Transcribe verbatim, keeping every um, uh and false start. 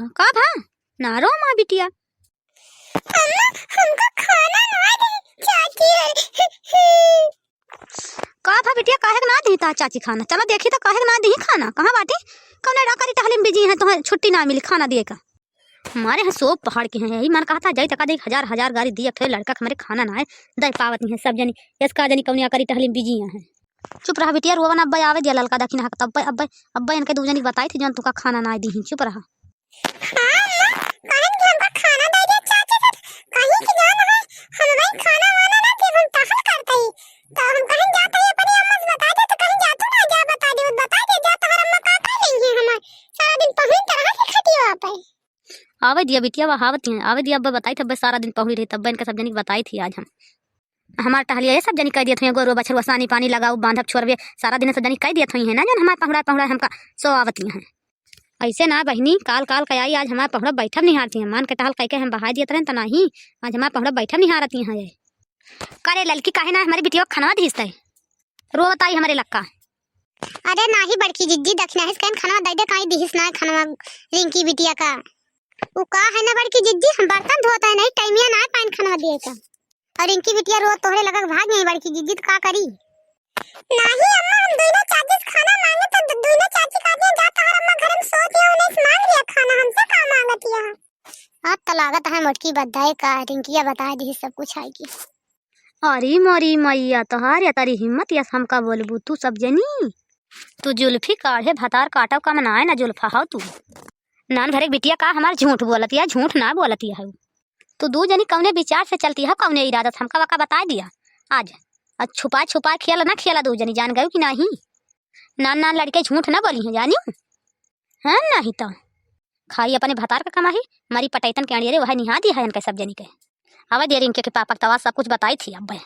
का भा? ना रो माँ बिटिया। अम्मा, हमका खाना ना दे, चाची। का भा बिटिया, काहे के ना दी ता चाची खाना? चला देखी तो काहे के ना दी खाना। कहाँ बाटी? कौन डकरी टहली में बिजी है, तोहे छुट्टी ना मिली खाना दिए का। मारे हैं सोप पहाड़ के हैं, यही मन कहता जाई तका देख हजार हजार गारी दिया, थोड़े लड़का के हमरे खाना ना है, दे पावत नहीं है सब जनी, यस का जनी कौन डकरी टहली में बिजी है। चुप रहा बिटिया, रोवा ना, अब्बे आवे दिया ललका दखिना हक, तब्बे अब्बे, अब्बे इनके दू जनी बताई थी जौन तुका खाना ना दी, चुप रहा। हाँ अम्मा, कहन कि हमका खाना दे दे चाची से, कहीं कि जान है, हम भाई खाना वाना ना दे, हम टहल करते ही, तो हम कहीं जाते ही अपनी अम्मा से बता दे, तो कहीं जा तू ना जा, बता दे, बता दे, जा तोहर अम्मा का कर लेंगी हमार, सारा दिन पहुन तरह से खटिया पे। आवे दिया बिटिया, वह आवत ही, आवे दिया, अब बताई थी, अब सारा दिन पहुनी रही, तब इनका सब जनी बताई थी आज हम। हमार टहलिया ये सब जनी कह दियत हुई, गोरू बछरुआ सानी पानी लगाऊ, बांधब छोरबे, सारा दिन सब जनी कह दियत हुई है ना, जन हमार पहुड़ा पहुड़ा हमका सो आवती हैं। ऐसे ना बहिनी, काल काल का आई, आज हमार पहुड़ा बैठब निहारती हैं, मान के टहल कह के हम बहाई दियत रहन त नाही, आज हमार पहुड़ा बैठब निहारती हैं। करे ललकी काहे ना हमारी बिटिया खाना दिस तय, रो बताई हमरे लक्का। अरे नाही बड़की जिज्जी, दखिना हिस कहन खाना दे दे, काई दिहिस ना खाना रिंकी बिटिया का। उ का है ना बड़की जिज्जी, हम बर्तन धोत है, नहीं टाइमिया ना पाइन खाना दिए का। और रिंकी बिटिया रोज तोहरे लगक भाग गई बड़की जिज्जी, तो का करी? नाही अम्मा, हम दोनों चाची से खाना मांगे तो दो-, दोनों चाची कहती हैं, "जा तोहर अम्मा घर में सोत है, उन्हें से मांग लिया खाना, हमसे का मांगत है?" अब तो लागत है मोटकी बद्दाए का, रिंकिया बता दी सब कुछ है की। अरे मोरी मैया, तोहार या तारी हिम्मत, यस हमका बोलबू तू सब जनी। तू जुल्फी काढ़े भतार काटव का मनाए ना जुल्फा हव तू। नान भरे के बिटिया का हमार झूठ बोलत या, झूठ ना बोलत या हव। तू दू जनी कौने विचार से चलती हव, कौने इरादत हमका वका बताए दिया। आज, आज छुपा छुपा खेल ना खेला दू जनी, जान गयू कि नाही? नान नान लड़के झूठ ना बोली हैं, जानियो? हाँ, नाही तो खाई अपने भतार का कमाही, मरी पटैतन के अड़ियरे वह निहा दिया है इनके सब जनी के। आवे दे रिंके के पापा के तवा सब कुछ बताई थी अब।